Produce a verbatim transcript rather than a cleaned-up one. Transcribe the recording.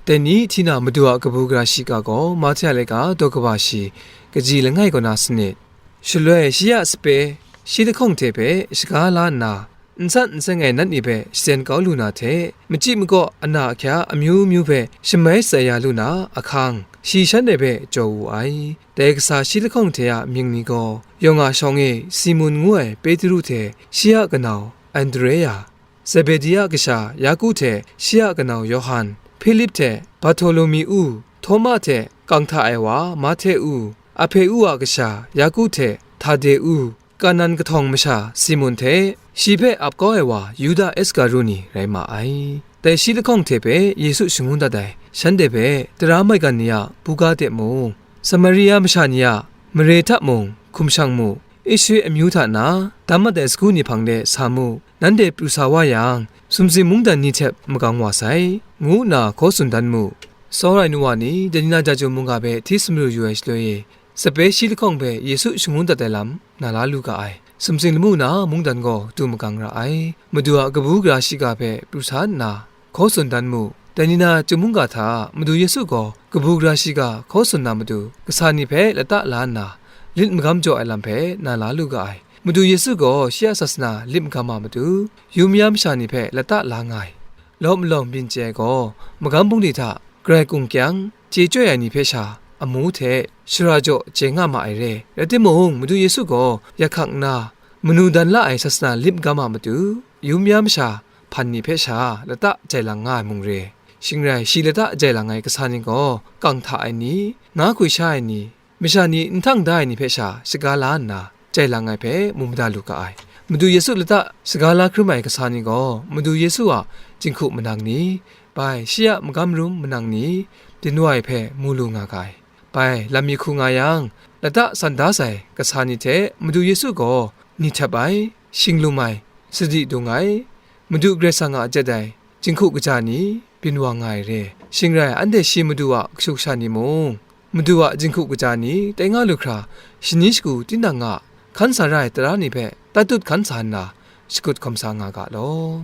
Dai ni hti na Madu a kabu gara shiga gaw Mahte a laika daw kaba shi kaji langai kaw na sanit. Shaloi shi a sape shi lahkawng hte hpe shaga la nna, n san n seng ai nat ni hpe shaten kau lu na hte, machyi makaw ana ahkya amyu myu hpe shamai shatsai ya lu na ahkang, shi shanhte hpe jaw wu ai. Dai kasa shi lahkawng hte a mying ni gaw, yawng a shawng e Simun ngu ai Petru hte shi a kanau Andrea, Zebedi a kasha Yaku hte shi a kanau Yawhan, Hpilip hte Barhtolomiu, Htawma hte kang hta ai wa Mahte u, Ahpeu a kasha Yaku hte Htade u, kanan kahtawng masha Simun hte shi hpe ap kau ai wa Yuda Iskaru ni rai ma ai. Dai shi lahkawng hte hpe Yesu shangun dat ai shanhte hpe tara maigan ni a buga de mung, Samaria masha ni a mare hta mung hkum shang mu, Israel amyu hta na dam mat ai sagu ni hpang de sa mu, nanhte pru sa wa yang, sumsing mungdan ni hte magam wa sai, ngu nna hkaw tsun dan mu. Tsawra ai nu wa ni, dai ni na ja jum mungga hpe hti sumru yu ai shaloi e, sape shi lahkawng hpe Yesu shangun dat ai lam na la lu ga ai. Sumsing lamu na mungdan gaw du magang ra ai. Madu a kabu gara shiga hpe pru sa nna, hkaw tsun dan mu. Dai ni na chyum mungga hta Madu Yesu gaw kabu gara shiga hkaw tsun na matu, kasa ni hpe lata la nna, lit magam jaw ai lam hpe na la lu ga ai. Madu Yesu gaw shi a sasana lit magam a matu, yu maya masha ni hpe lata la nga ai. Law malawng byin chye ai gaw, magam bungli hta Karai Kung kyang chye chyoi ai ni hpe sha amu hte shara jaw chye nga ma ai re. Rai timung, Madu Yesu gaw yakhang nna, manu dan la ai sasana lit magam a matu, yu maya masha hpan ni hpe sha lata jai lang nga ai mung re. Shing rai, shi lata jai lang ai kasa ni gaw, kang hta ai ni, nga hkwi sha ai ni, masha ni nhtang da ai ni hpe sha shaga la nna, jai lang ai hpe mu mada lu ga ai. Madu Yesu lata shaga la hkrum ai kasa ni gaw, Madu Yesu a jinghku manang ni, bai shi a magam rum manang ni, din wa ai hpe mu lu nga ga ai. Bai lam mi hku nga yang, lata san da sai kasa ni hte Madu Yesu gaw ni htep ai, shinglum ai, sadi dung ai, Madu Karai Kasang a jet ai jinghku kaja ni byin wa nga ai re. Shing rai, anhte shi Madu a kashu kasha ni mung, Madu a jinghku kaja ni tai nga lu hkra, shani shagu tinang a hkan sa ra ai tara ni hpe tatut hkan sa nna, shakut hkawm sa nga ga law.